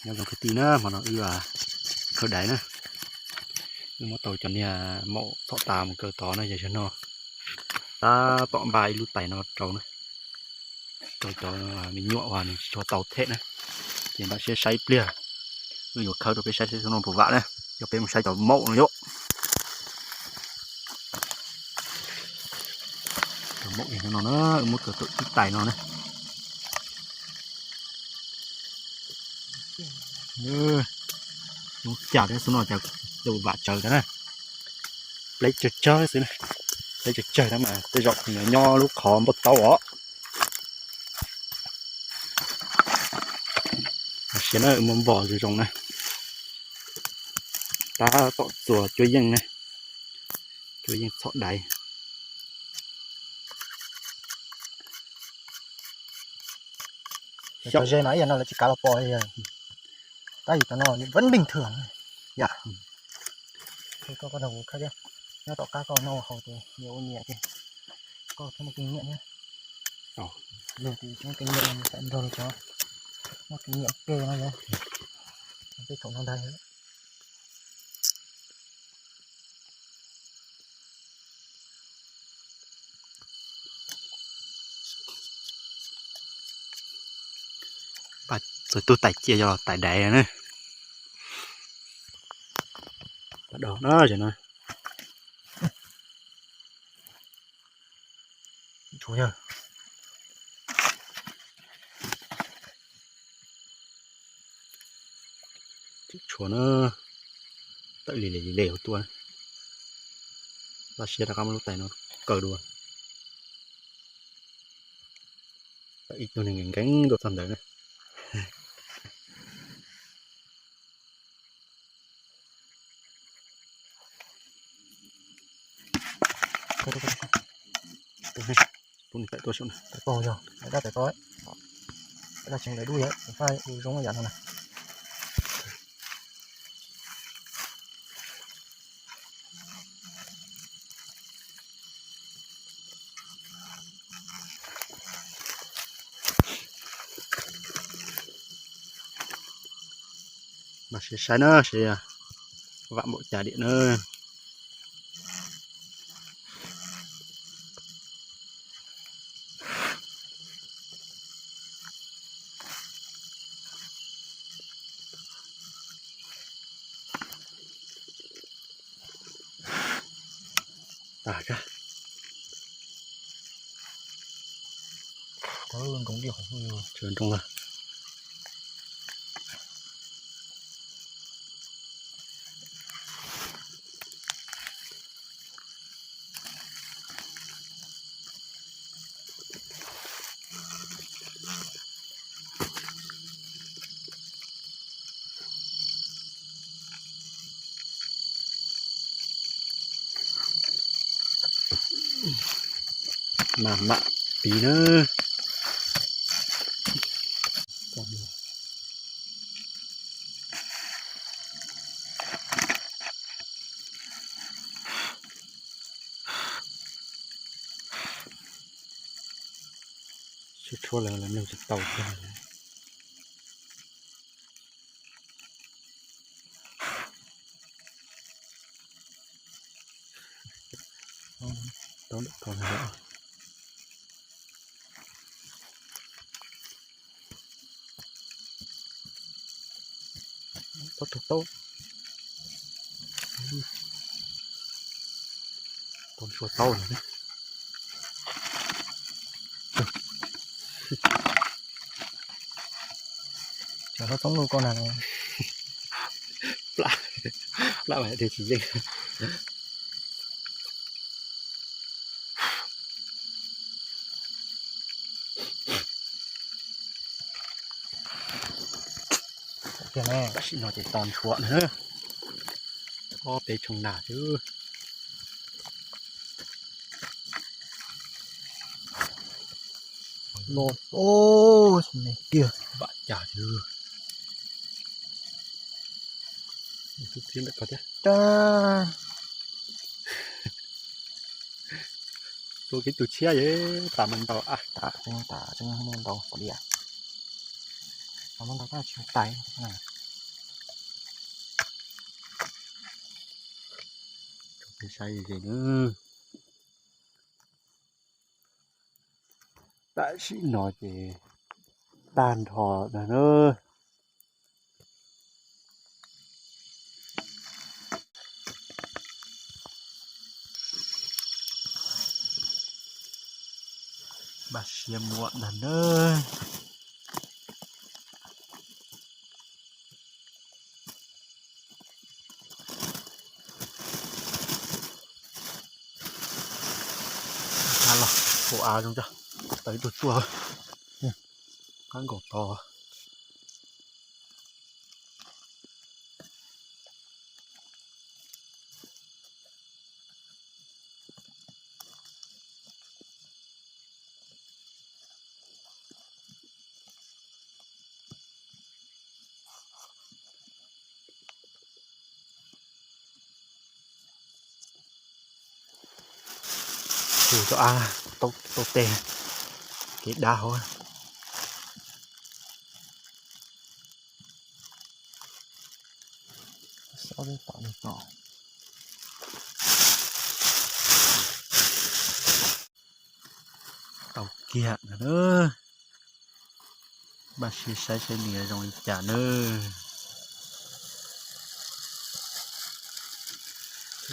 Nyob zoo kwv tij na, hmo no wb khawb daiv na, wb muab tau cov niag maum txhom tas mus kaw tod na, yog zaum no tab tom npaj ib lub tais no rau na, rau cov me nyuam uas nws tsis tshua tau them na, ces npaj siab saib ib pliag, wb yuav khawb rau peb saib saib no puas vam na, yog peb mus saib cov maum no yom. Cov maum no na, wb muab kaw tau ib tais no na. Zoo cas thiab xub no cas vam tsawv tas na. Pleb tsawg tsawg xwb na, pleb tsawg tsawg tab mas tej zaum nyob lub qhov npau taub os. Los sis na wb muab npog zoo zoo na. Tab tom txuas cuab yeej na, cuab yeej txhom daiv. Cov ze mas ib yam no lawv tsis kav los pom li. Tab yim cov no vẫn bình thường. Yam, koj, koj nrog kuv khawb thiab, nyob tom qab koj noj haus ces nyias ua nyias ces koj thiaj muaj kinh nghiệm thiab. Luag ces tsis muaj kinh nghiệm, nrog luag cov muaj kinh nghiệm ke no yog tej thaum no ntag. Txog tug tais cia yog tais daiv na. Pas dog na, no. Tshuav yog tshuav na, tawm li li li hauv tuaj. Npaj siab rov qab muab lub tais no kaw dua. Tawm ib tug neeg nkees nkees tuaj txog ntawd na. Pub nws tawm tuaj saum no. Tawm koj yog, dab tawm koj, dab tseev lawv dub yam, faj u zoo yam no na. Mas saib na, saib vam npaum cas diam na. Tas kag. Nroo lawm. Mas mam piv na. Tshuav tshuav lawm, lawv mloog tsis tau tiag. Tau lawm, tau lawm. Tau tau tau. Tau tshuav tau lawm. Cov hlob toob luj koj na. Plab, plab mas tias tsis yeej. Tam sim no ces tos ntshuav na. Ob peb tshooj nag xwb. Los, o, me kiag vam cas xwb. Tus txiv ntawm ko thiab. Tua kiag tus tshiab es tas mas ntau a. Tas, tas, tas mas ntau pom li as. Tas mas ntau tab tsis tais na. Saib ze na. Tam sim no ces tag nrho na. Npaj siab muab ntag na. Los hauv av zoo, tawm ib tug tuaj, qab nkaus tod. Tus tau av tau teg kev dab hauv. Tau kiag na. Npaj siab saib saib nws zoo li cas na.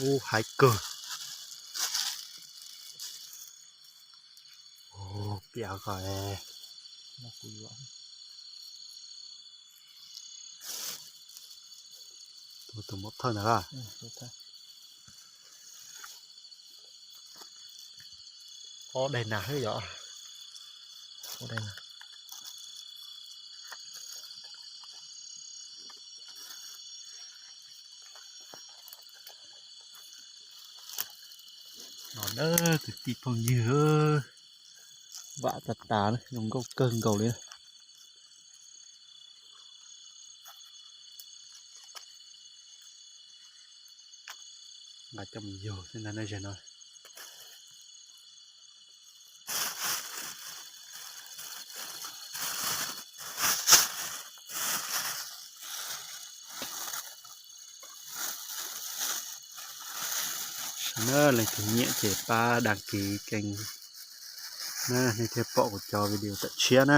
Ub, haib kawg. Piam ko. Tus, tus muab thawj ntawd. Ob daim nas xwb yom. Los na kwv tij phooj ywg, vam tas tas, zoo nkauj kawg nkaus li. Nqa coj mus yug xwb ntag na, zaum no. Sawv daws leej twg nyiam ces pab đăng ký kênh na, nej thiaj pom kuv cov video tawm tshiab na.